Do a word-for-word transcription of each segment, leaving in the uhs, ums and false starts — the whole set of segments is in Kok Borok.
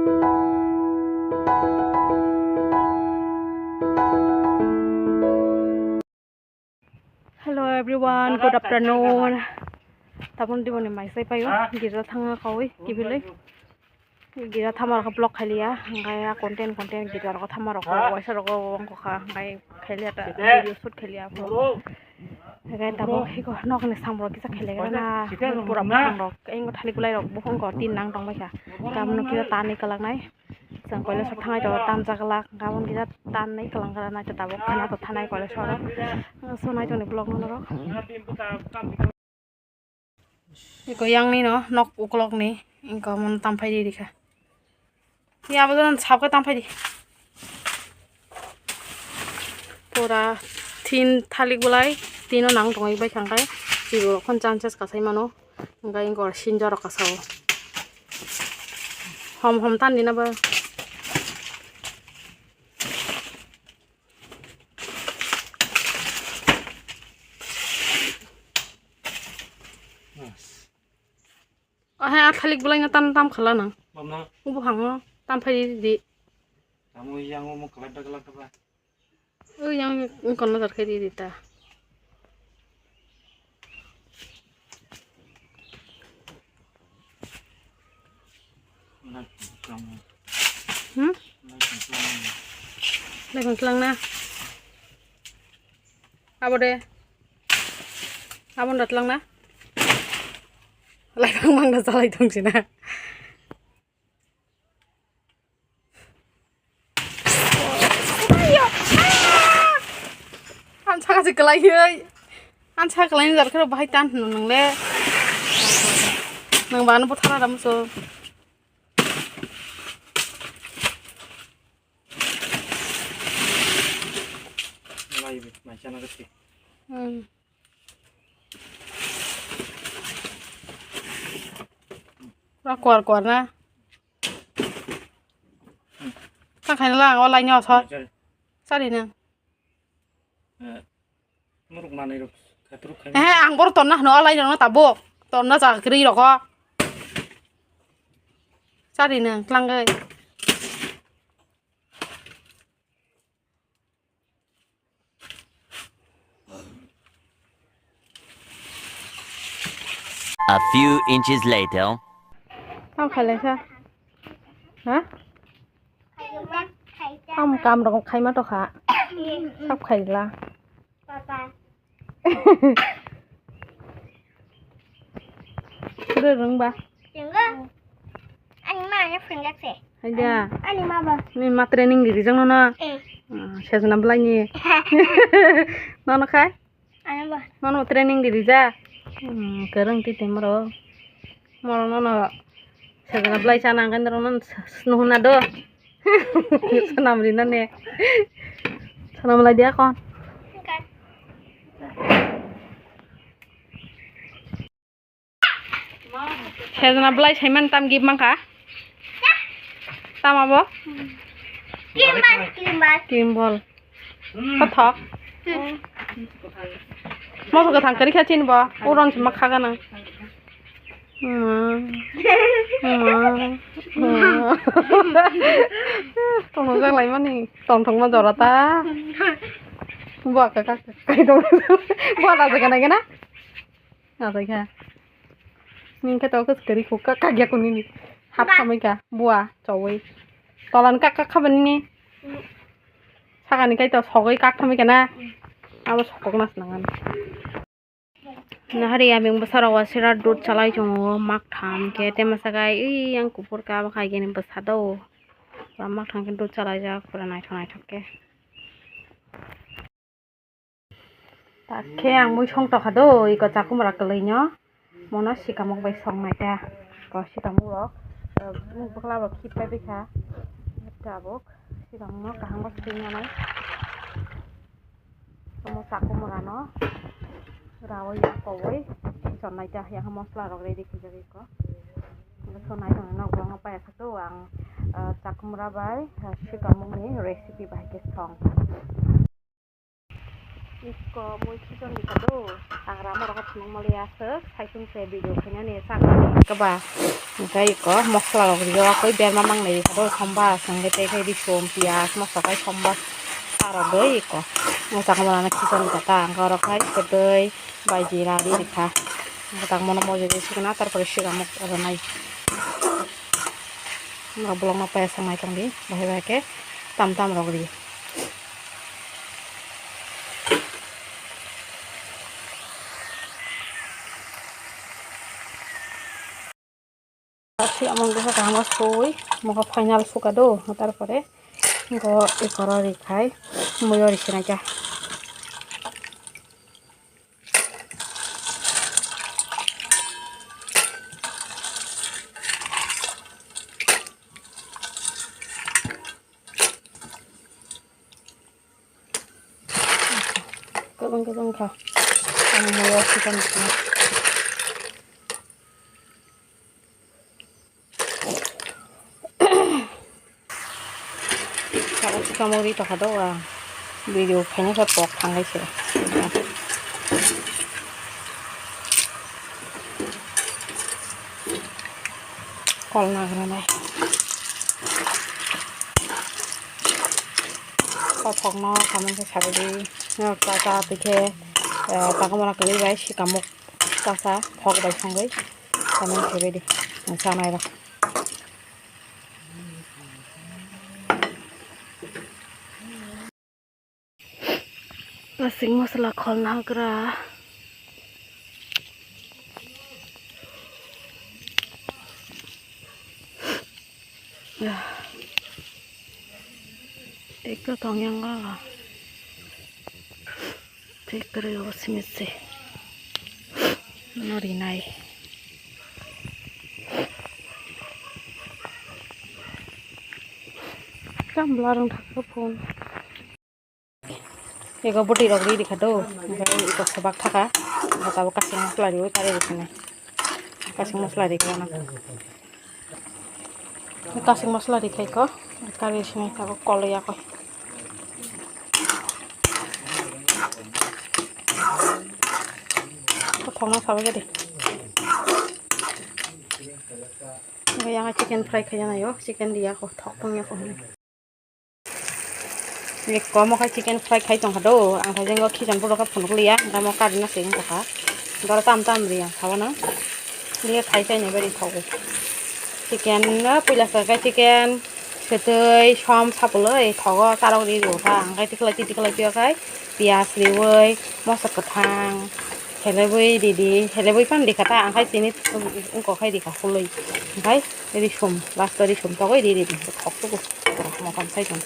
Hello everyone, good afternoon. Tabon diboni mai sai payo, girja thanga kawi kibilai. Girja thama rok block khailiya, hingkai a content content girja rok thama rok waisa rok wngkha, hingkai khailiya ta video shoot khailiya. Hingkai tabok hiko nokni samrok kisa khailaikha na, pura bwkhang rok, engko thalik bulai rok bukhang ko tin nang tongbaikha. Tabok no kisa tanwi kwlaknai. Chwng koilaso thangnai to tamjak glak, gabon kisa tanwi kwlangkha naito tabok khana to thanai koilaso oro. Sonai tongni vlog no norok. Iko yang ni no nok uklok ni, ingko mon tamphai di rikha. Ya abo jan sabka tamphai di. Pura tin thalik bulai, tino nang tongwi bai khangkai. Chibo khon chances kasai mano. Hingkai ingkor sinjorok kasao. Hom hom tan dina ba. Ahe a thalik bulai na tan tam khala nang. Bamna. Ubo hango tam phai di. Tamo yang mo kelak kelak apa? O yang kono jar khai di ta. Hmm? Laifang tlang na. Abo de. Abo da tlang na. Laifang mang da jalai tong sina. Ang saka se kelai hei. Ang saka kelai ni jar khe bahai tan hino nang le. Nang ba ano buthara da muso. Lai bi, mai chana kati. Hmm. Ra kwar kwar na. Ta khai la, o lai nyo so. Chari. Chari na. Eh, muruk manwi rok khatruk khai. Eh, ang bor tonna hno, o lai nyo tabuk. Tonna cha kri rok. Chari na, klang gai. A few inches later. Tamo khailai sa? Ha? Tamo kam rok khaima to kha. Sab khaila. Papa. Pura rwng ba? Rwnggo. Ani ma ano phunjak se. Haida. Ani ma ba? Ni ma training di rijak nono? Eh. Ah, sejna belai ni. Nono khai? Ano ba? Nono training di rijak? Hmm, kwrwng twi twi moro. Moro nono sejna belai chana hwnkhe norok nono snuhuna do. Sanam rina ne. Sanam lai dia kon. Sejna belai saiman tam gift mankha. Tam abo? Kimbal, kimbal. Kimbal. Kothok. Hmm. Moso kwthang kwrwi kha chini bo. Uron se ma kha ganang. Hmm. Hmm. Hmm. Tongthok jak lai mani. Tongthok ma jora ta. Bo ka ka kai tong. Bo ta se kana kana. Asai kha. Nini khe to kwrwi kuk kak kak ya kuni ni. Hap khamai kha. Bua chawui. Tolan kak kak kha bani ni. Sakani kai to sogwi kak khamai kha na. Abo sokok na swnang ani. Nahari abeng bwsarok wasira dud chalai tongo mak tham khe. Tema sakai ui yang kuphur khe abo khai gini bwsa do. Pura mak tham khe dud chalai jak pura naithok naithok khe. Takhe ang mui song tokha do, iko chakumra kwlwino. Mono sikamuk bai song nai ta. Ko sikamuk rok, eh, bwkla rok khip pai bikha. Tabuk sikamuk no kaham bo swtwi nanai. Omo chakumra no rawi ya kowoi. Song nai ta, yang mosla rok ready khe jagwi ko. Sonai tong nok bolong pai aswk do ang, eh, chakumra bai, eh, sikamuk ni recipe bai khe song. Iko mui khichon di kado, agra morok phunuk maliya aswk, saichung se video khainani sakmani. Keba, hwnkhe iko mosla rok rio, akoi berma mangnai kado, somba, hwnkhe tei khai risum, piyaj, mosla khai somba, tarok doi iko. Mosla khe morano khichon di kata, hwnkhe oro khai kwtwi bai jira di rikha. Hwnkhe tak mono mojo di sukna, tarpore sigamuk oro nai. Norok vlog no paya sangnai tongdi, bahai bahai khe tam tam rok ri. Aswk amang bwsa kaham o sui, mokha final suka do, tarpore go ekoro rikhai, muiyo risinai kha. Kwbang kwbang kha. Ang moyo chicken. Sabo chicken mori tokha do ang. Video khaina khe pok thangai se. Kol nagra nai. Kothok no comment khe sabai di. Norok cha cha twi khe, eh, takamura kwrwi bai sikamuk cha cha thok bai songwi comment khe bai di. Ang chanai rok. Aswk masala kholna hagra. Ekta tong yang ga. Pek kare o simi se. No rinai. Kam blarang thakka phone. Ego bwtwi rok ri rikha do, hwnkhe iko swbak thaka, tabuk kasing mosla riwi kari rikha nai, kasing mosla rikha nai, kasing mosla rikha iko kari rikha nai tabuk kol ya koi. Kothokno sabai gadi. Yang chicken fry khaina naio, chicken riya ko, thok tong ya ko. Ekko omo khai chicken fry khai tongkha do, ang thai jenggo khichon borok khe phunuk liya, hwnkhe omo karina se wngkha. Doro tam tam ri ang sabano. Liya khai khai nai bari thogo. Chicken no puila se khai chicken, swtwi, som, sapuloi thogo, tarok ri rw kha. Ang khai tikhlai tikhlai piyo khai piyaj riwi, moso kwthang, helebwi ridi, helebwi phano rikha ta, ang khai tini wngkok khai rikha hulwi. Ang khai risum, last o risum togwi ri ridi, thok tugo. Motom sai tong.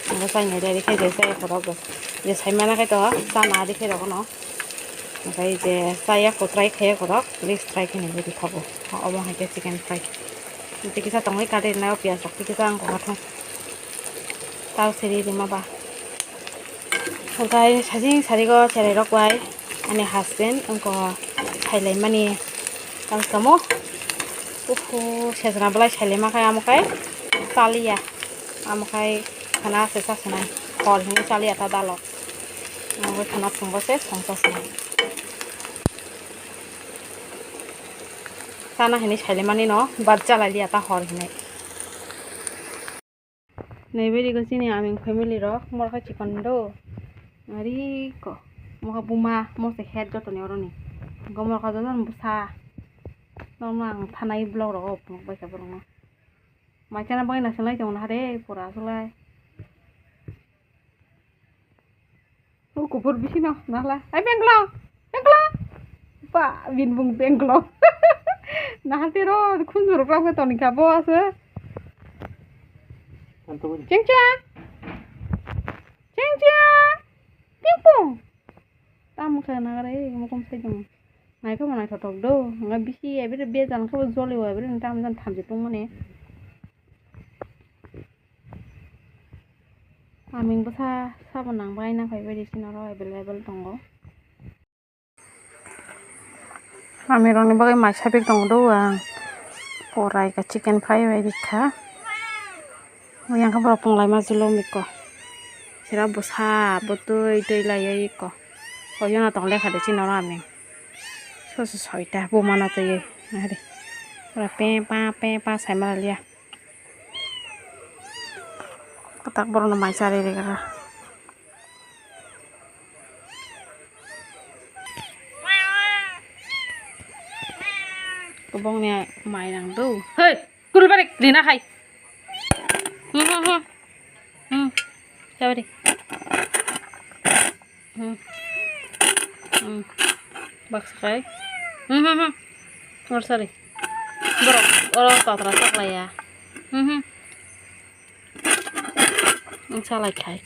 Ang bo chai nai ready khai de chaya khorok bo. Je sai mana khai to chana adi khai rok no. Okai je chaya ko try khai khorok, please try khai nai ready thogo. Obo hai khe chicken fry. Tei kisa tongwi kari nai o piyaj rok tei kisa ang kothok. Tao siri rima ba. Okai sajing sarigo cherai rok bai. Ani husband wngkha sailaimani tamo. Uhu, sejna belai sailaima khai amo khai chaliya. Amo khai khana se chasinai. Hor hinwi chaliya ta dalok. Amo khai khana phungo se song chasinai. Chana hinwi sailaimani no, bat chalai liya ta hor hinwi. Naibe rigo chini aming family rok, morok hai chikon do. Ari ko, moha buma, mo se head joto ni oroni. Gomor ka joto ni bwsa. Nokno ang thanai vlog rogo phunuk bai kha borokno. Mai chana bai na swlai tong na hare pura swlai. O kubur bisino nahla. Ai, Benglo! Benglo! Ba, bini bung Benglo. Nahal tero, khunju rok rok toni kha bo ase. Chengcha! Chengcha! Pingpong! Tamo khe nagare, mokom sai dong. Naikhe bo naithothok do. Nga bisi ebire bejal khe bo jolio ebire tam jani thamchi tongmani. Aming bwsa sabo nang bai nang phai bai di sini oro available tongo. Aming rokni bagwi mai sabik tongo do ang. Porai ka chicken fry bai rikha. Yang khe borok tong lai ma jolo miko. Sira bwsa bwtwi twi laiwi ko. Koyona tong lekha de chini oro aming. Soso soita buma no twiwi. Nahari. Pura pe pa pe pa saimala liya. Kwtak borokno mai charwi rwkha. Kwbangni mai nang do. Hei, kulbari rina khai. Hmm, hmm, hmm. Hmm. Chabari. Hmm. Hmm. Baksa khai. Hmm, hmm, hmm. Or sorry. Borok oro totra chaklaiya. Hmm, hmm. Ang salai khai.